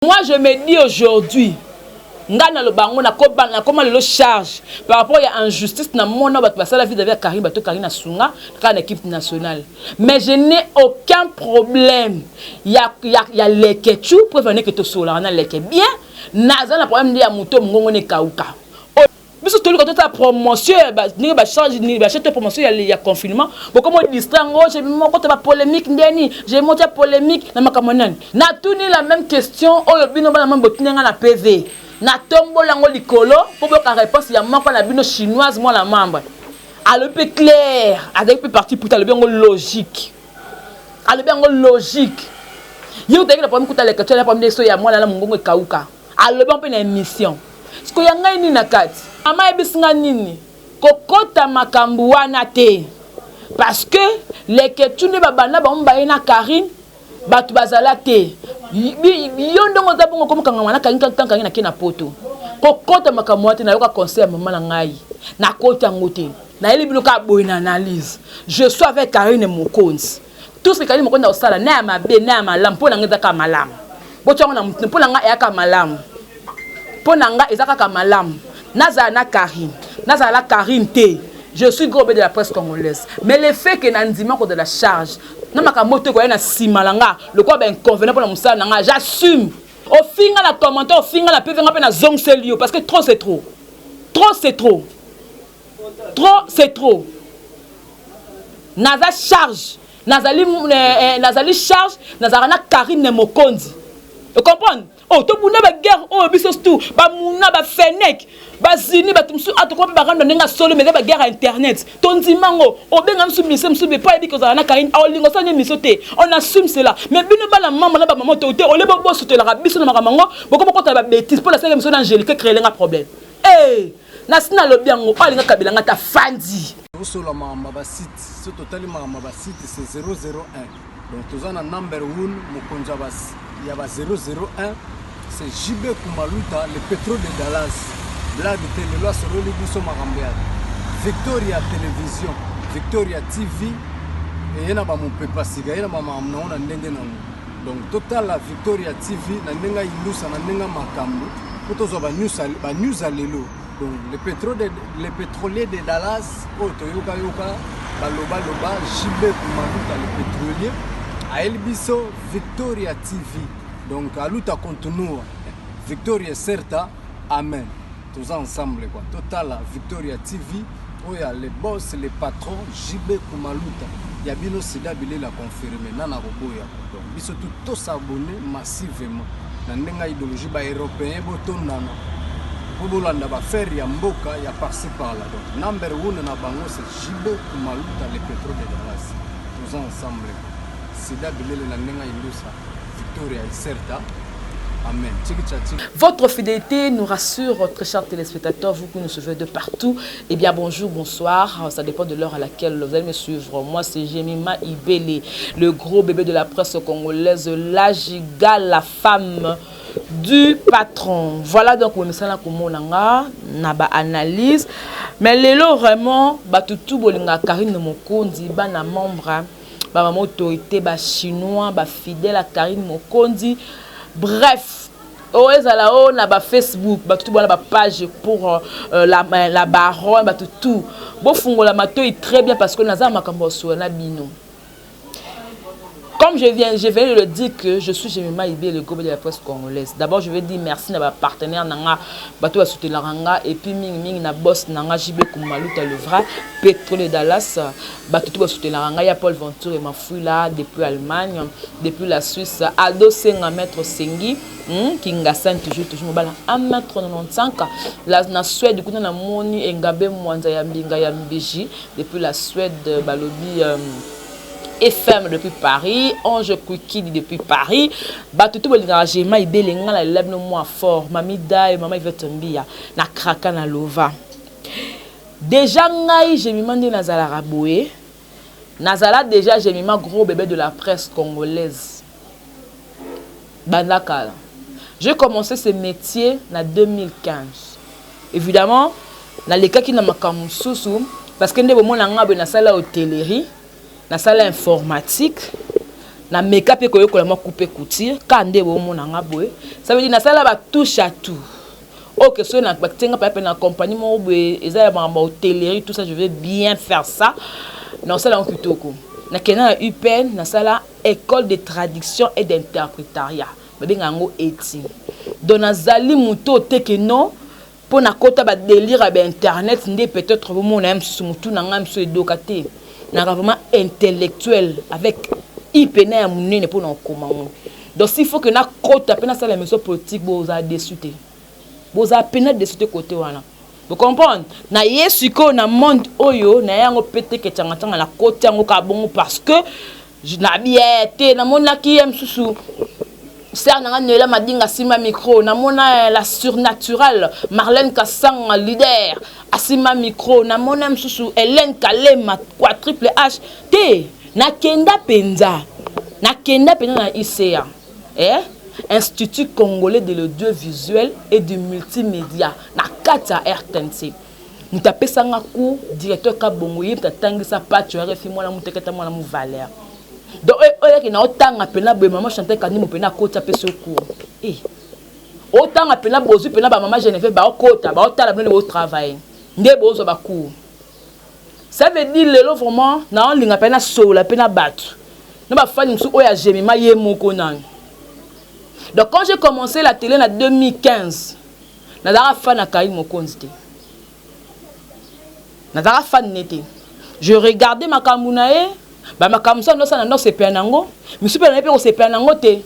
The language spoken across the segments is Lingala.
Moi je me dis aujourd'hui nga naloba yango nakoma lelo charge par rapport ya injustice na mona bato basala vis-à-vis ya Karine bato Karine asunga kaka na équipe nationale, mais je n'ai aucun problème ya Leketchou. Preuve ndeke tosolaka na Leke bien. Naza na problème nde ya moto mongongo nekauka. Biso toluka totala promotion ndenge bachange bachete promotion ya confinement. Bokoma distraire yango moko te, bapolémique ndeni je moti ya polémique na makambo nani. Natuni la même question oyo bino bana mama botuni nga na PV. Natombola yango likolo mpo boyoka réponse ya moko na bino chinoise. Mwana membre alobi mpe clair, azalaki mpe parti puta, alobi yango logique, alobi yango logique. Ye utaki na problème kuta leka na problème nde so ya mwana na mongongo ekauka. Alobi mpe na émission sikoyo ya ngai nini na kati. Mama ayebisi nga nini? Kokota makambo wana te, parce que Leketu nde babanda bango baye na Karine, bato bazala te. Yo ndongo oza bongo komokangama na Karine tankangi nake na poto. Kokota makambo wana te. Nayoka conseil ya mama na ngai, nakota yango te. Nayeli bino kaka boye na analyse. Je suis avec Karine Mokonzi. Tout ce que Karine Mokonzi akosala, na ya mabe na ya malamu, mpo na ngai eza kaka malamu. Botiango na motu. Mpo na ngai eyaka malamu, mpo na ngai eza kaka malamu. Nazala na Karine, nazala na Karine te, je suis gros de la presse congolaise. Mais le fait que na ndima kozala charge na makambo te koya na nsima na nga lokola bainconvénient mpo na mosala na nga, j'assume. Ofinga na commentaire, ofinga na PV, nga mpe nazongiseli yo, parce que trop c'est trop, trop c'est trop, trop c'est trop. Naza charge, nazali charge, nazalaka na Karine Mokonzi, ocomprendre? Oh, tobunda baguerre oyo biso tout, bamuna bafenek bazini bato mosusu atokoma mpe barando ndenge asolo. Mais eza baguerre ya internet, tondima yango. Obenga mosusu mise mosusu bepo ayebi kozala na Karine, aolinga osala nde miso te. On assume cela. Mais bino bana mama na bamama to te, ole bosotelaka biso na makambo yango, bokoma kotala babêtises mpo nasalaka miso na Angélique créelenga problème. E nasi nalobi yango, oyo alinga kabila nga ta fandi. Tosola makambo ya basite. So totali makambo ya basite, c'est 001. Donc toza na number 1, mokonzi ya ba 001, c'est JB Kumaluta, le pétrole de Dallas. Blague te, lelo asololi biso makambo ya Victoria Télévision, Victoria TV. Eye na bamopepa sika, ye na bamakambo nango na ndenge nango. Donc totala Victoria TV na ndenge ayindusa, na ndenge makambo mpo tozwa banews ya lelo. Donc le pétrolier de Dallas oyo toyokayoka balobaloba, JB Kumaluta le pétrolier ayeli biso Victoria TV. Donc aluta continua, victoria certa, amen. Toza ensemble quoi. Totala Victoria TV oyo ya le boss, le patron JB Kumaluta ya bino. Sida bilela confirme nana koboya. Donc biso tu tosabonner massivement na ndenge ya idéologie. Baeuropéen botondana mpo bolanda baaffaire ya mboka ya par-ci par-là. Donc number one na bango, c'est JB Kumaluta, le pétrole de Dallas. Toza ensemble. Sida bilele na ndenge ya indusa, victoria iserta, amen. Votre fidélité nous rassure, très chers téléspectateurs, vous qui nous suivez de partout. Eh bien, bonjour, bonsoir. Ça dépend de l'heure à laquelle vous allez me suivre. Moi, c'est Jemima Ibele, le gros bébé de la presse congolaise, la giga, la femme du patron. Voilà donc, on na ba analyse. Mais lelo vraiment, bato tout bolinga Karine Mokonzi, bana membre, ba maman autorité, ba chinois, ba fidèle à Karine Mokonzi. Bref, oyo ezala oyo na bafacebook, bato tu bona bapage pour la baronne, bato tout bofungola matoi très bien, parce que naza na makambo ya sola na bino. Comme je viens de le dire que je suis Jemima Ibé, le groupe de la presse congolaise. D'abord, je veux dire merci à ma partenaire nanga, bato basoutenaka nga, et puis mingi mingi na boss nanga JB Kumaluta, le vrai pétrole Dallas. Bato tout basoutenaka nga ya Paul Venture et Mafuila depuis Allemagne, depuis la Suisse, Ado Senga, maître Sengi, Kingasan toujours toujours mobala 1m95. La na Suède kuna na moni Engabe Mwanza ya Mbinga ya Mbiji depuis la Suède, balobi FM depuis Paris, Ange Kwikidi depuis Paris. Bato tout bolingaka Jema Ibele, nga na lela bino mwa fort. Mami Dai, Mama Yvette Mbia, na Kraka na Lova. Déjà ngai Jemima nde nazalaka boye. Nazala déjà Jemima, gros bébé de la presse congolaise. Banda kala. J'ai commencé ce métier en 2015. Évidemment, nalekaki na makambo mosusu parce que nde bomona nga boye, nasala hôtellerie, nasala informatique. Nameka mpe koyekola mwa coupe couture ka nde bomona nga boye. Ça veut dire nasala ba touche à tout. Oyo ke soki batie nga mpe na compagnie moko boye, eza ya makambo ya hôtellerie, tout ça, je vais bien faire ça, nasala yango kitoko. Nakenda na UPN, nasala école de traduction et d'interprétariat, babenga yango ETI. Donc nazali moto oteke non mpo nakota badélire ya bainternet nde peut-être bomona ye mosusu. Motu na ngai mosusu edoka te, naka vraiment intellectuel avec ipena ya monene mpo na kokoma ngo. Donc s'il faut que nakota mpe nasala émission politique, bozala déçu te, bozala pena déçu te côté wana. Bocomprendre na ye sikoyo na monde oyo na yango mpe te ke tiangatianga nakoti yango kaka bongo, parce que nabie te. Namonaki ye mosusu, sœur nanga Noela Madinga asimba micro, namona la surnaturelle Marlène Kasanga, leader, asimba micro, namona mosusu Hélène Kalema, quadruple H te. Nakenda mpenza, nakenda mpenza na ICA, eh? Institut congolais de l'audiovisuel et du multimédia, na kati ya RTNC. Moto apesanga cours, directeur Kabongo, ye moto atangisa Pacho RFI, mwana moteketa, mwana mo valeur. Donc oyo oyaki na otanga mpena boye, mama Chantal Kandimo mpena akoti, apesi yo cours. E otanga mpena, bozwi mpena bamama Geneviève, baokota, baotala bino nde botravaille, nde bozwa bacours. Ça veut dire lelo vraiment naolinga mpe nasolola mpe na bato na bafani mosusu oyo ajemima ye moko nani. Donc quand j'ai commencé la télé na 2015, nazalaka fan na Karine Mokonzi te, nazalaka fan ne te. Je regardais makambo na ye, bamakambo mosusu andosala, na ndosepela nango, misusu mpe na ye mpe kosepela nango te,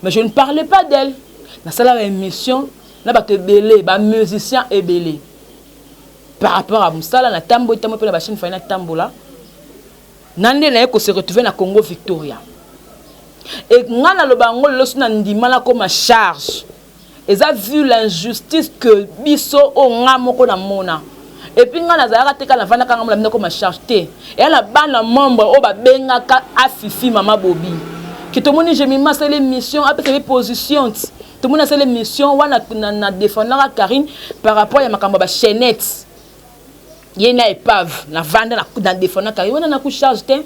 mais je ne parlais pas d'elle. Nasala baémission na bato ebele, bamusicien ebele, par rapport à mosala. Natambola tambola mpe na bachaîne fai, natambola na nde naye kose retrouver na Congo Victoria. E ngai naloba yango lelo, so na ndima nakoma charge, eza vu l'injustice que biso oyo nga moko namona. Et puis ngai nazalaka te kaka navandaka nga mona bino nakoma charge te. Eya na bana membre oyo babengaka Afifi, mama Bobi, ke tomoni Jemima asali émission, apesa be position ti tomoni asali émission wana na défendaka Karine par rapport ya makambo ya bachaînette ye na épave. Navanda na défendaka Karine wana, naku charge te,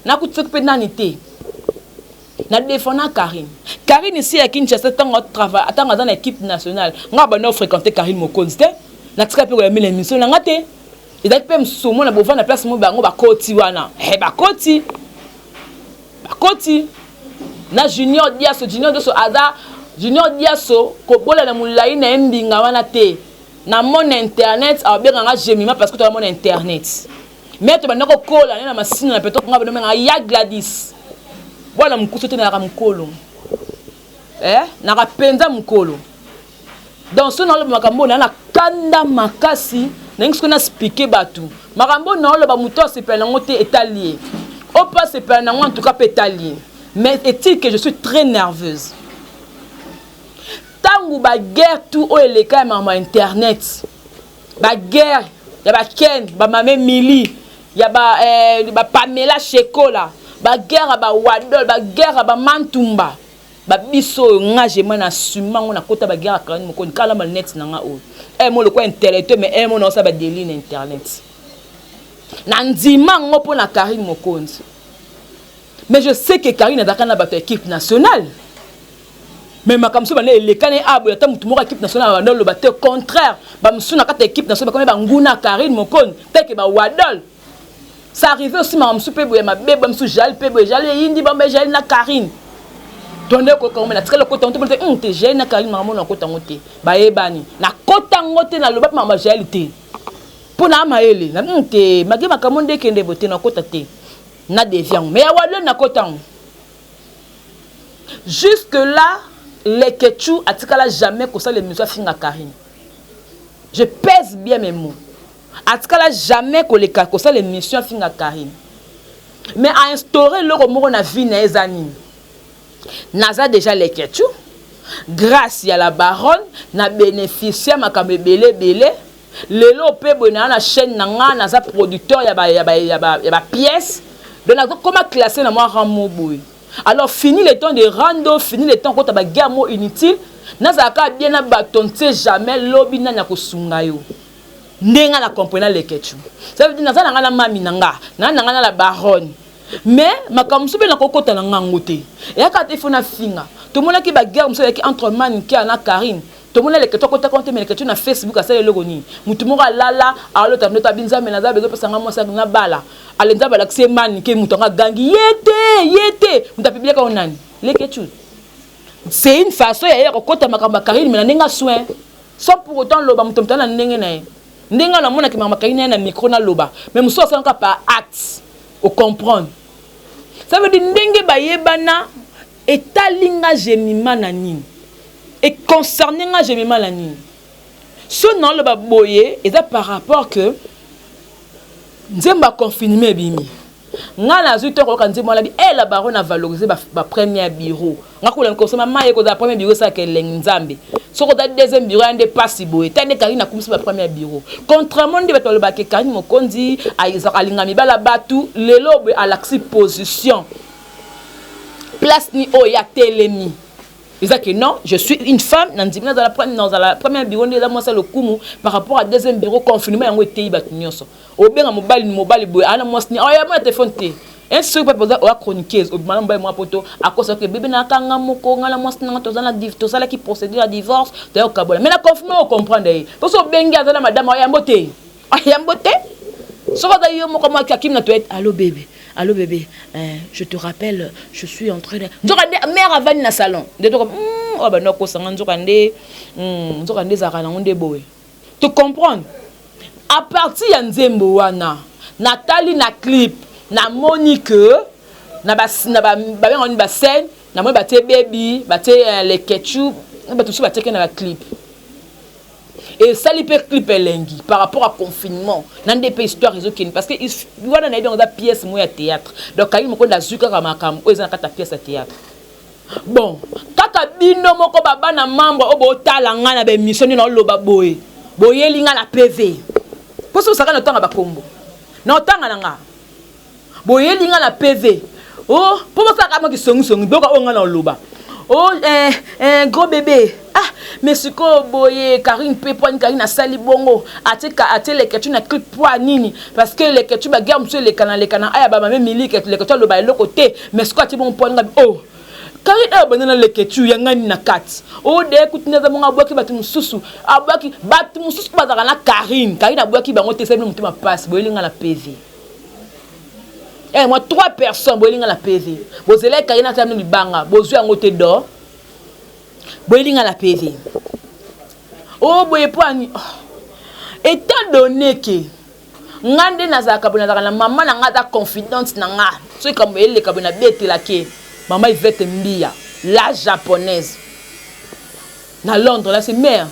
nakuti soki mpe nani te, na défendant Karine. Karine ici ya Kinshasa, ntango travaille, ntango aza na équipe nationale, nga banda ofréquente Karine Mokonzi te, natika mpe koyamela émission na nga te. Ezalaki mpe mosusu omona bovanda place mo, bango bakoti wana, bakoti, bakoti na Junior Diaso. Junior Diaso aza Junior Diaso, kobola na molai na ye mbinga wana te. Na mona internet abenganga Jemima parce que toza mona internet, mais tobanda kokola ne na masina na peto. Nga bando ya Gladys bwana mokusu te, nalaka mokolo, eh? Naka mpenza mokolo. Donc so naoloba makambo oyo, naa na kanda makasi, nalingi soki naexpliquer bato makambo oyo naoloba. Moto asepela nango te, etali ye. Oyo mpe asepela nango, en tout cas mpe etali ye. Mais est-il que je suis très nerveuse. Ntango baguerre tout oyo eleka ya makambo ya internet, baguerre ya baken, bamame Mili, ya bapamela, ba Shekola, baguerre ya bawadol, baguerre ya bamantumba, babiso oyo, nga jema na assume yango, nakota baguerre ya Karine Mokoni kala malunettes na nga oyo e mo lokwa intellectuel, mais e mo naosala badeli na internet, na ndima yango mpo na Karine Mokonzi. Mais je sais que Karine azalaka na bato ya équipe nationale, mais makambo so banda elekani aboye, ata motu moko équipe nationale banda oloba te. Contraire, bamosusu na kati ya équipe nationale bakomi banguna Karine Mokonzi teke bawadol. Ça arrive aussi, makambo mosusu mpe boye mabe, boye mosusu jali mpe boye, jali eyindi bamba, jali na Karine tonde kokango me natikali okota ngo te. Te te, jali na Karine, makambo nakota ngo te, bayebani, nakota ngo te. Naloba mpe makambo ya jali te mpo na mayele te, mage makambo nde ekende boye te, nakota te na devi yango. Mais ya wadol nakota ngo jusque là. Lekechu atikala jamais kosala émission afinga Karine, je pèse bien mes mots, atikala jamais koleka kosala émission afinga Karine. Mais ainstaure eloko moko na vie na ye, eza nini? Naza déjà Lekechu, grâce ya la baronne na bénéficie makambo ebele ebele. Lelo mpe boye naa na chaîne na nga, naza producteur ya bapièce, donc nazokoma classé na mwa rang mo boye. Alors fini le temps de rando, fini le temps kota baguerre mo inutile. Nazalaka bien na bato, ntie jamais lobi nani akosunga yo. Ndenge na comprena Lekechu, ça veut dire naza na nga na mami na nga, na nga na la baronne. Mais makambo mosusu mpe nakokota na ngango te, eyaka te. Fo nafinga. Tomonaki baguerre mosusu eyaki entre Manike na Karine. Tomoni Leketio akotaka te, mais Leketio na Facebook asala eloko nini? Motu moko alala, alota ndoto, abi: "Nzambe, naza bezopesanga mwasi na bala." Ale Nzambe alakisi ye Manike. Moto yango agangi ye te, ye te moto apubliaka o nani. Leketio, c'est une façon ya ye ya kokota makambo ya Karine, mais na ndenge asoin, sans pour autant loba. Moto na ndenge na ye, ndenge namonaki makambo ya Karine ye na micro naloba, mais mosusu asalaka par acte, ocomprendre. Ça veut dire ndenge bayebana etali nga Jemima na nini, econcerne nga Jemima na nini? So naoloba boye, eza par rapport que nzembo ya confinement ebimi. Nga nazwi to koyoka nzembo wana bi e la baronne a valorise bapremière bureau. Nga kola kosoma mai ekozala premier bureau, esalaka elengi. Nzambe, soki oza deuxième bureau, ya nde pasi boye. Ta nde Karine akumisi bapremière bureau, contrairement nde bato balobaka Karine Mokonzi alinga mibala bato. Lelo boye alakisi position, place ni oyo ya telemi eza que non, je suis une femme, na ndimi nazala première bureau nde eza mwasi lokumu par rapport à deuxième bureau. Confinement yango eteyi bato nyonso. Obenga mobali, mobali boye ana mwasi ni oya mona telefone te. Soki mpe oza oya chroniqueuse, obima na mobali mwa poto, akosaka bebe nakanga moko, nga na mwasi nanga tosalaki procédure ya divorce, toya kokabola. Mais na confinement, ocomprendre ye mposo obengi, aza na madame, ayambo te, ayambo te. Soki aza yo moko mwaki akimi na toilette: "Allo bébé, allo bébé, je te rappelle, je suis en train de..." Nzoka nde mare avandi na salon nde toko oyo bandi akosanga. Nzoka nde ezalaka nango nde boye. To comprendre à partir ya nzembo wana. Natali na clip, namoni que na babenga nini, bascène, namoni batie bebi, batie Lekechu, bato mosusu batiaki na baclip. Esali mpe clip elengi par rapport à confinement na nde mpe histoire ezokende, parce que wana nayebi yango eza pièce moko ya théâtre. Donc Karine Mokonzi azwi kaka makambo oyo eza na kati ya pièce ya théâtre. Bon, kaka bino moko babana membre oyo botala ngai na baémission nde naoloba boye, boyeli ngai na PV mpo soki osaka na otanga bakombo na otanga na nga, boyeli ngai na PV o mpo bosalaka mwa kisongisongi. Boyoka oyo ngai na oloba: "Oh, gros bébé, ah, mais sikoyo boye Karine mpe poani Karine asali bongo, atie Leketu na clip po nini? Parce que Leketu, baguerre mosusu elekana lekana aya bamame milike, Leketu aloba eloko te, mais sikoyo atie bongo poani." Ngabi: "Oh, Karine oyo banda na Leketu ya ngani na kati oyo de ekuti nde aza bongo, abwaki bato mosusu, abwaki bato mosusu bazalaka na Karine. Karine abwaki bango te, esali motema pasi." Boyelinga na PV moi trois personnes, boyelinga na PV. Bozela Karine ata bino libanga, bozwi yango te. Do boyelinga na PV oyo boye po ani? Oh. Étant donné que nga nde nazalaka boye, nazalaka na mama na nga, aza confidente na nga. Soki kambo eleka boye, nabetelake mama Ivete Mbia, la Japonaise na Londres. La se mare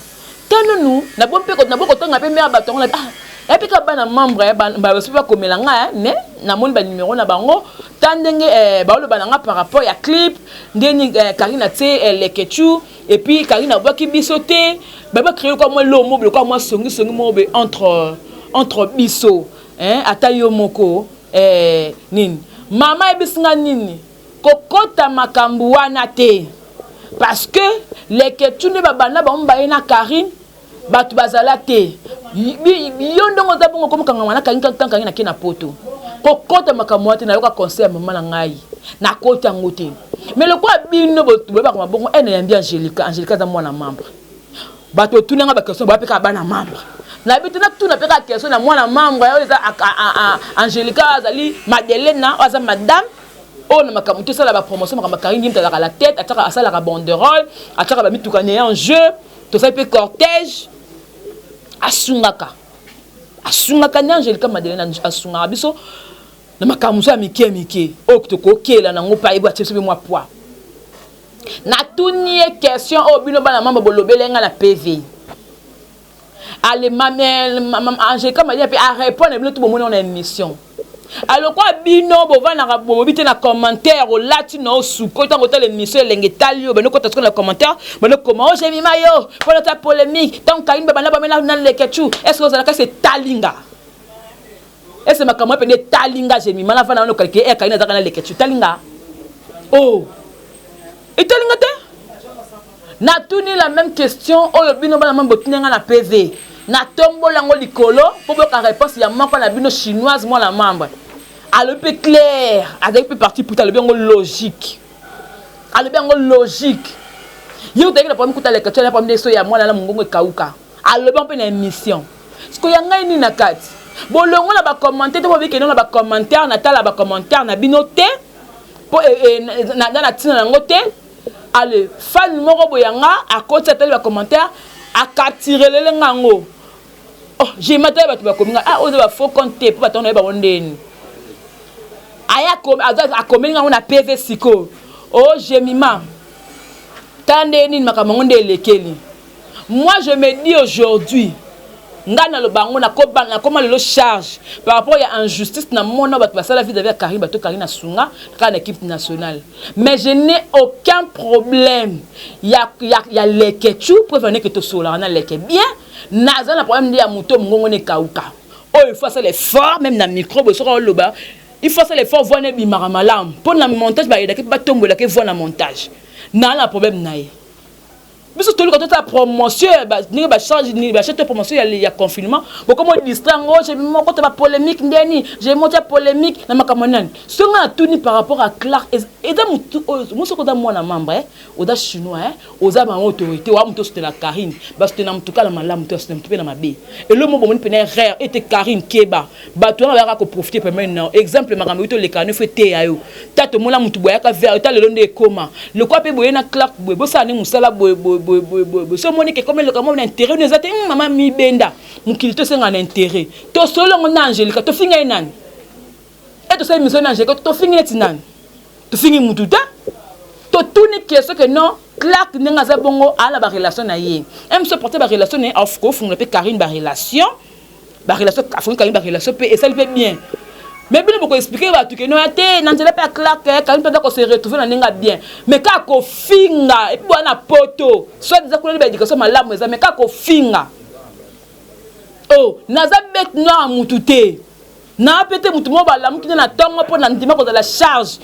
tanunu nabo mpe nabo kotanga mpe mare bato yango. Ah, epi kaka bana membre basi bakomela nga, mais namoni banumero na bango ta ndenge baoloba na nga par rapport ya clip ndeni Karine atie Lekechu, et puis Karine abwaki biso te. Bacréer kwa mwa eloko moko kwa mwa songisongi moko boye entre biso, ata yo moko nini. Mama ayebisi nga nini? Kokota makambo wana te, parce que Leketu nde babanda bango baye na Karine, bato bazala te. Yo ndongo oza bongo, komokangama na Karine tankangi nake na poto, kokota makambo wana te. Nayoka conseil ya mama na ngai, nakota yango te. Mais lokola bino boyebaka mabongo ene yambi Angélika. Angélika aza mwana membre. Bato otunanga baquestion, baya mpe kaka bana membre. Nayebi te, natuna mpe kaka question na mwana membre oyo eza Angélika, azali Madelena, oyo aza madame oyo na makambo te, osala bapromotion, makambo ya Karine. Mutu azalaka la tête, atiaka, asalaka banderole, atiaka bamituka na ye en jeu, tosali mpe cortège. Asungaka, asungaka nde Angélika Madelena asungaka biso na makambo mosusu ya mike mike oyo tokokela nango mpe ayebi atie biso mpe mwa poids. Natuni ye question oyo bino bana mamba bolobele nga na PV. Ale Angélika Madelena mpe arépondre bino to bomoni na émission. Alokwa bino bovandaka, bobobi te na commentaire, olati na osuko ntango otala émission, elenge etali yo, bando kota sikoyo na commentaire, bando koma: "O Jemima, yo mpona ta polémique ntango Karine babanda bamena na Lekechu, est ce que ozalaka se etalinga ese makambo epende etalinga Jemima nafanda wana okalike e Karine azalaka na Lekechu etalinga o etalinga te?" Natuni la même question oyo bino bana mama botuni nga na PV. Natombola yango likolo mpo boyoka réponse ya moko na bino chinoise, mwana membre. Alobi mpe clair, azalaki mpe parti puta, alobi yango logique, alobi yango logique. Ye otaki na problème kuta leka tya na problème nde so ya mwana na mongongo ekauka. Alobi mpe na émission sikoyo ya ngai nini na kati bolongo na bacommentaire te, bobikende na bacommentaire, natala bacommentaire na bino te mpo na na ntina yango te. Ale fan moko boye yanga akoti, atali bacommentaire, acapturelele nga yango. Oh, jema tala bato bakomi nga, ah, oyo eza bafaux compte te, mpo bato wana bango ndeni aya akomeli ngango na PV. Sikoyo o oh, Jemima, tala nde nini makambo yango nde elekeli. Moi, je me dis aujourd'hui, ngai naloba yango, nakoma lelo charge par rapport ya injustice namona bato basala vis-à-vis ya Karine, bato Karine asunga kaka na équipe nationale. Mais je n'ai aucun problème ya Leketu, preuve aneke tosolaka na Leke bien. Naza na problème nde ya moto mongongo na ekauka oyo. Il faut asala effort même na micro boye, soki oloba, il faut asala effort, voix na ebimaka malamu mpo na montage bayedaki mpe batombolaki voix na montage. Naa na problème na ye. Biso toluka tosala promotion ndenge bacharge bacharge to promotion ya confinement, bokomo distrait yango. Je moko to bapolémique ndeni, je moko tia polémique na makambo nani. So nga natuni par rapport à Clark, eza motu oyo mosoki oza mwana membre, oza chinois, oza mama autorité oya motu osutela Karine, basutela motu kala malamu te, basutela motu mpe na mabe. Elo mo bomoni mpena erreur ete Karine keba, bato wana bayaka koprofiter pembeni na exemple. Makambo oyo tolekaka nefo eteya yo ta tomona motu boye ayaka vers ta lelo nde ekóma lokwa mpe boye na Clark boye, bosala nde mosala boye boye boye boye boye. So omoni ke komi eloka mo na intérêt no eza te. Mama mibenda mokili tosengaka na intérêt. Tosolongo na Angélika, tofinga ye nani? E tosali mission na Angélika, tofingi neti nani? Tofingi mutu te. Totuni question ke non, Clark ndenge aza bongo, aa na barelation na ye, mso porte barelation na ye, kofungola mpe Karine barelation, barelation afungi Karine barelation mpe esali mpe bien. Mais bino bokoexpliquer bato ke no ya te na nzela mpe ya Clark, Karine mpe aza kose retrouver na ndenge ya bien. Mais kaka kofinga, et puis boya na poto, soit eza kuna nde baéducation malamu eza, mais kaka kofinga. Oh, naza bête noire ya mutu te, naa mpe te mutu moko balamuki nde na ntongo mpo na ndima kozala charge.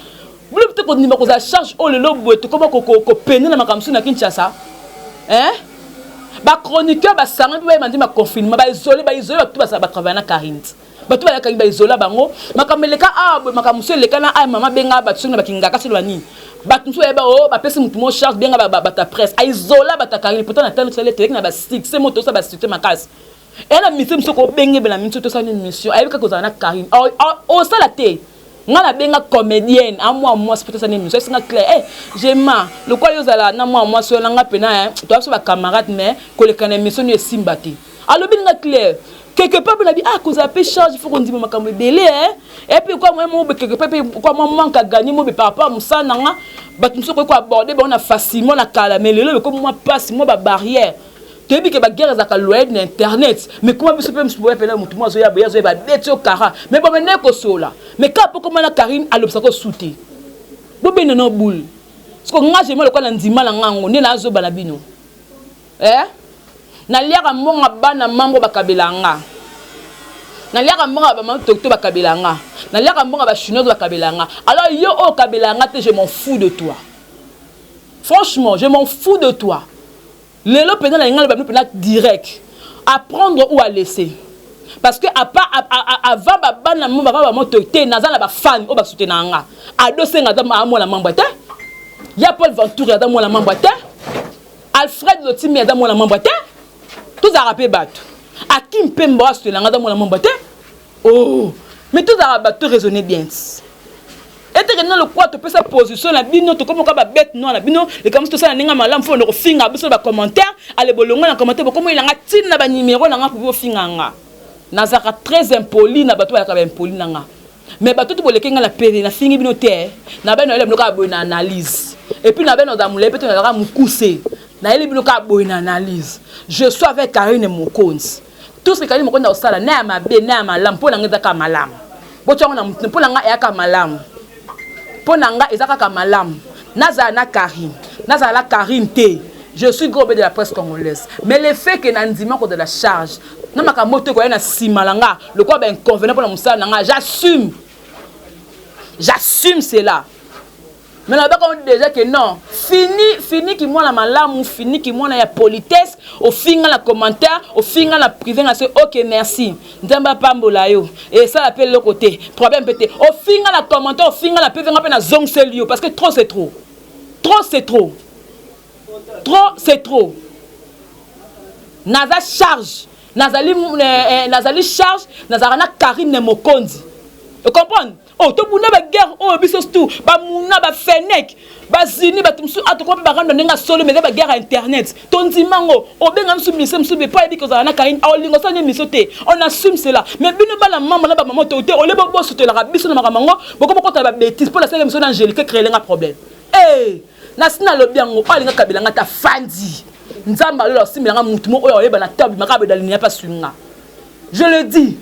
Bino te kondima kozala charge oyo lelo boye tokoma kopende na makambo mosusu na Kinshasa. Bachroniqueur basangani mpe bayeba ndima confinement, baisole, baisole bato batravaille na Karine, bato bayakaki, baisola bango. Makambo eleka awa boye, makambo mosusu eleka na aya mama benga bato soki na bakingaka soki banini, bato mosusu bayeba o bapesi motu mo charge, benga bato ya presse, aisola bato ya Karine. Pourtant na tano tosali teleki na basuccès mo tosala basuccès makasi eya na mission mosusu kobengebela miso, tosala nini mission, ayebi kaka kozala na Karine osala te. Nga nabenga comédienne amwa mwasi mpo tosala nini mission, esinga clair. Eh, jema lokwa yo ozala na mwa mwasi oyo nanga mpena toya biso bacamarade, mais koleka na émission nio esimba te. Alobi nga clair quelque part mpe nabi, ah, kozala mpe charge, faut kondima makambo ebele. Et puis kwa moyen mobe quelque part mpe kwa mwa manque à gagner mobe par rapport à mosala na nga, bato mosusu okoki koaborder bango na facilement na kala, mais lelo ekomi mwa mpasi, mwa babarrière. Toyebi ke baguerre ezalaka loyer na internet, mais kuma biso mpe mosusu boya pena motu mo azoya boye, azoyeba beti yo kara, mais bomene kosola. Mais kaka mpo komana Karine alobisaka osu te, bobenda na boule. Siko nga jema lokola na ndima na ngango nde nazoba na bino, eh? Naliaka mbongo bana mambo bakabela nga, naliaka mbongo ya bamama tokto bakabela nga, naliaka mbongo ya bachinoise bakabela nga. Alors yo oyo okabela nga te, je m'en fous de toi, franchement, je m'en fous de toi. Lelo mpenza na linga loba bino mpenza direct, à prendre ou à laisser, parce que avant babana mo baba bamoto te, naza na bafani oyo basoutenaka nga. Adosenga aza mwana mambo te, ya Paul Ventour aza mwana mambo te, Alfred Lotimi aza mwana mambo te. Tozalaka mpe bato, Akim mpe mbo asoutenanga aza mwana mambo te. Oh, mais tozalaka bato, raisonner bien eteke na lokwa topesa position na bino, tokomoka babête noire na bino. Likambo tosala ndenge malamu, fo kofinga biso na bacommentaire. Ale bolongo na commentaire, bokomoyelanga ntina na banimero na nga po bofinga nga. Nazalaka très impoli na bato bayaka baimpoli na nga, mais bato to boleki nga na pere, nafingi bino te. Na bino nayela bino kaka boye na analyse, et puis na bino nazala molai mpe te, nazalaka mokuse, nayeli bino kaka boye na analyse. Je suis avec Karine Mokonzi. Tout ce que Karine Mokonzi akosala, na ya mabe na ya malamu, mpo na nga eza kaka malamu. Botiango na motu, mpo na nga eya kaka malamu, mpo na nga eza kaka malamu. Nazala na Karine, nazala na Karine te, je suis gros de la presse congolaise. Mais le fait que na ndima kozala charge na makambo oyo tokoya na nsima na nga lokola bainconvénient mpona mosala na nga, j'assume, j'assume cela. Mais nalobaka ngo déjà que non, fini, fini ki mwana malamu, fini ki mwana ya politesse. Ofinga na commentaire, ofinga na privé, nga se ok, merci, Nzambe apambola yo, esala mpe eloko te, problème mpe te. Ofinga na commentaire, ofinga na privé, nga mpe nazongiseli yo, parce que trop c'est trop, trop c'est trop, trop c'est trop. Naza charge, nazali nazali charge, nazalaka na Karine Mokonzi, ocomprendre? Oh, tobunda baguerre oyo biso tout, bamuna, bafenek, bazini, bato mosusu atokoma mpe barando ndenge asolo, mais eza baguerre ya internet. Tondima ngo, obenga mosusu mise mosusu bepo ayebi kozala na Karine, aolinga osala nde miso te, on assume cela. Mais bino bana mama na bamama to te, ole bosotelaka biso na makambo yango, bokoma kotala babêtises mpo nasalaka miso na Angélike, créelenga problème. E nasi nalobi yango, oyo alinga kabelanga ta fandi, Nzambe alola osimbelanga mutu moko oyo oyeba na te, abimaka abedalini mpe asunga. Je le dis,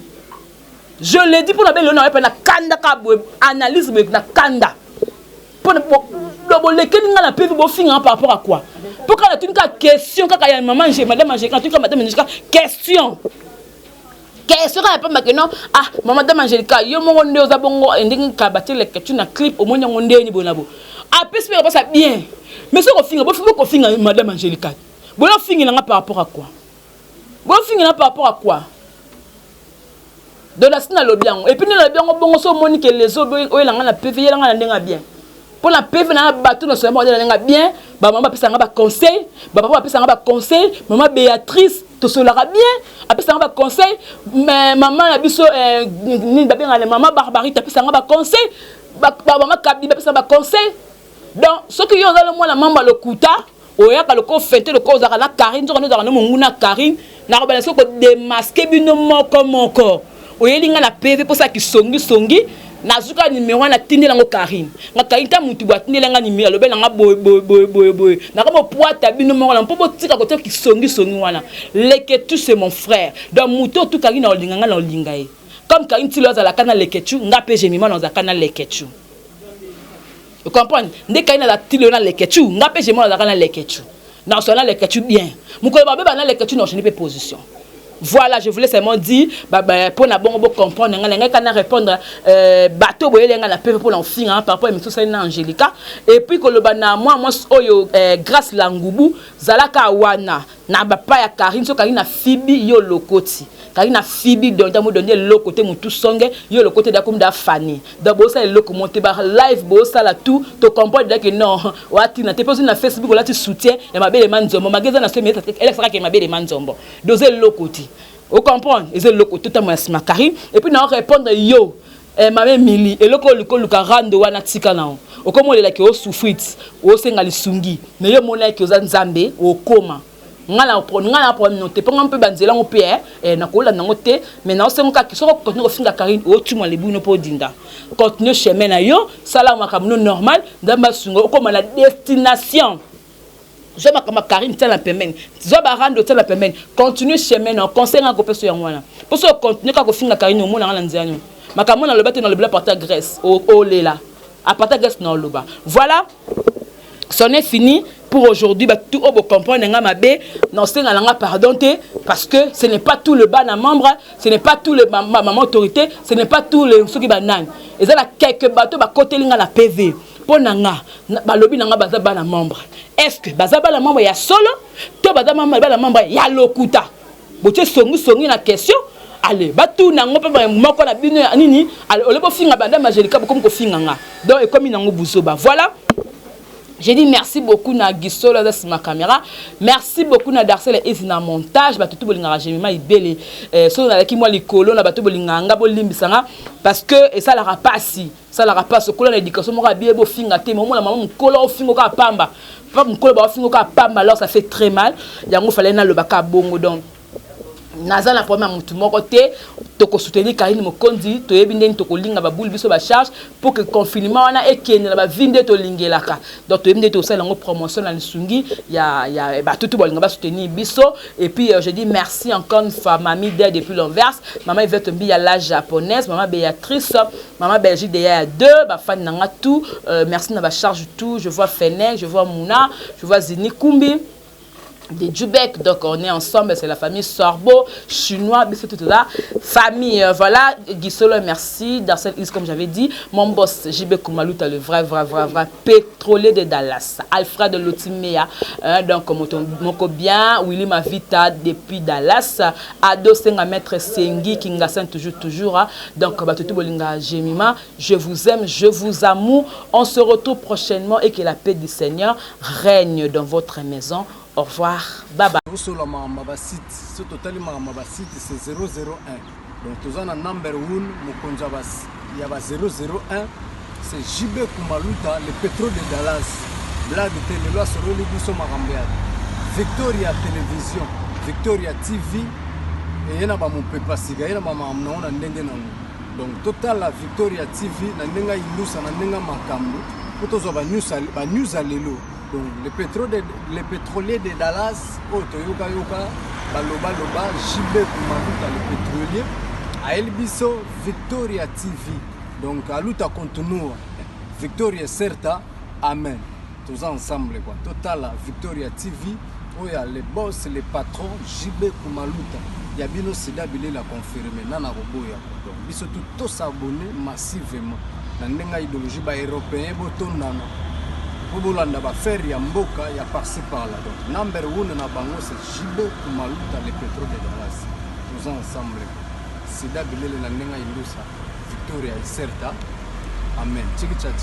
je le dis, mpona belelo na oyepa na kanda kaka boye, analyse boye na kanda mpona bolekeli nga na mpe bofinganga par rapport à quoi? Mpo kaka natuni kaka question kaka ya mama, madame Angélika, natuni kaka madame Angélika question, question kaka pamba ke non, ah, mama, madame Angélika, yo moko nde oza bongo, ndenge kaka batieleke tu na clip, omoni yango ndeni boye na bo apesi mpe kopasa bien. Mais soki kofinga, bokofinga madame Angélika, boyo ofingelanga par rapport à quoi? Boyo par rapport à quoi? Donc nasi nalobi yango, et puis nde nalobi yango bongo. So omoni ke lezo oyelanga na PV, yelanga na ndenge ya bien, mpo na PV na bato na soyamba na ndenge ya bien. Bamama bapesanga baconseil, bapapa bapesanga baconseil, mama Béatrice tosolaka bien, apesanga baconseil, mama na biso nini babengana, mama Barbarite apesanga baconseil, bamama Kabi bapesanga baconseil. Donc soki yo ozali mwana mamba lokuta, oyaka loko fete, loko ozalaka na Karine, nzoka nde ozalaka na monguna Karine, nakobana soki kodémasquer bino moko moko. Oyeli nga na PV mposa kisongisongi, nazuka nimero wana, natindeli yango Karine. Nga Karine ta mutu boye atindeli nga nimero, alobeli nanga boye boye boye boye boye, naka bopwata bino moko na mpo botika kotia kisongisongi wana. Leketu, c'est mon frère. Donc motu oyo tu Karine na olinga, nga na olinga ye comme Karine tilo azalaka na Leketu, nga mpe Jemima na ozalaka na Leketu, ocomprendre? Nde Karine aza tilo na Leketu, nga mpe Jemima nazalaka na Leketu, nasola na Leketu bien. Mokolo babeba na Leketu, na ochani mpe position. Voilà, je voulais seulement dire mpo na bongo bocomprendre ngai, ngai kana répondre bato boyele ngai na pepe mpona ofinga par rapport émission osali na Angélika. Et puis koloba na mwa mwasi oyo Grâce Langubu, zalaka wana na bapa ya Karine. So Karine na fibi yo lokoti, Karine na fibi donda mo donde eloko te, motu songe yo eloko te, dakomi da fani. Donc bosala eloko mo te, ba live bosala tout, tocomprendre dake non, watina te mpe ozwi na Facebook olati soutien ya mabele ma nzombo mage eza na so elekisakake mabele ma nzombo doza eloko te, ocomprendre? Eza eloko te, otambola nsima Karine. Et puis na répondre yo mama Emili, eloko oyo oluka oluka rando wana, tika na yo. Okoma olelaki, osouffrir, osenga lisungi, mais yo omonaki oza Nzambe, okoma nga na problème no te, mpo nga mpe banzela yango mpe nakolanda yango te. Mais naosengo kaka, soki okontinue kofinga Karine, otumwa lebino mpo odinda. Continue chemin na yo, sala makambo no normal, Nzambe asunga, okoma na destination. Zwa makambo ya Karine, tia na pembeni, zwa barando, tia na pembeni, continue chemin na conseil nga kopesa yango wana. Mpo so ocontinue kaka kofinga Karine, omonanga na nzela nio makambo naloba te, nalobela partir ya Grèce, olela à partir ya Grèce na oloba. Voilà, c'en est fini pour aujourd'hui. Bato oyo bocomprendre nga mabe, naosenga nanga pardon te, parce que ce n'est pas tout le bana membre, ce n'est pas tout le mama autorité, ce n'est pas tout le soki banani. Eza na quelque bato bakoteli nga na PV mpo na nga, balobi na nga baza bana membre. Est ce que baza bana membre ya solo to baza bana membre ya lokuta? Botie songisongi na question. Ale, batuna yango mpe moko na bino ya nini. Ale, ole bofinga bandame Angélika, bokomi kofinga nga, donc ekomi nango buzoba. Voilà, j'ai dit merci beaucoup na Gisolo aza nsima caméra, merci beaucoup na Darcel Ezi na montage. Bato to bolingaka Jemima Ibele, soki nazalaki mwa likolo na bato bolingaka nga, bolimbisa nga, parce que esalaka pasi, esalaka pasi okola na éducation moko abiye bofinga te. Omona mama mokolo ofinga kaka pamba, papa mokolo baofinga kaka pamba, alors ça fait très mal. Yango fallait nalobaka bongo. Donc naza na problème ya motu moko te. Tokosoutenir Karine Mokonzi, toyebi ndenge tokolinga babuli biso bacharge pour que confinement wana ekende na bavi nde tolingelaka. Donc toyebi nde tosala yango promotion na lisungi ya bato to balinga basoutenir biso. Et puis je dis merci encore une fois, mami de depuis l'Anvers, mama Yvette Mbi ya la japonaise, mama Béatrice, mama Belgique de ya deux bafani nanga tout, merci na bacharge tout. Je vois Fenek, je vois Mouna, je vois Zini Kumbi. De Djubek, donc on est ensemble, c'est la famille Sorbo, chinois, tout là, famille, voilà, Guissolo, merci, Darcel Is, comme j'avais dit, mon boss, JB Koumalouta, le vrai, vrai, vrai, vrai pétrolier de Dallas, Alfred Lotimea, hein, donc moko bien, Willy Mavita depuis Dallas, Ado Senga Maître Sengi, Kingasan toujours, toujours, hein, donc, Batutu Bolinga Jemima, je vous aime, je vous amour, on se retrouve prochainement et que la paix du Seigneur règne dans votre maison. Au revoir, bye bye. Osola makambo ya basite, so totali makambo ya basite, c'est 001. Donc toza na number 1, mokonzi ya ba 001, c'est JB Kumaluta, le pétrole de Dallas. Blague te, lelo asololi biso makambo ya Victoria Télévision, Victoria TV, eye na bamopepa sika, ye na bamakambo nango na ndenge nango. Donc totala Victoria TV na ndenge ayindusa, na ndenge makambo, mpo tozwa banews ya lelo. Donc le pétrolier de Dallas oyo toyokayoka balobaloba, JB Kumaluta le pétrolier ayeli biso Victoria TV. Donc aluta continua, victoria certa, amen. Toza ensemble quoi. Totala Victoria TV oyo ya le boss, le patron JB Kumaluta ya bino, sida bilela confirme nana koboya. Donc biso tu tos'abonner massivement na ndenge ya idéologie baeuropéen, botondana mpo bolanda baaffaire ya mboka ya par-ci par-là. Donc number one na bango, c'est JB Kumaluta, le pétrole de Dallas. Toza ensemble, sida bilele na ndenge ya indusa, victoria iserta, amen. Chiki cha chiki.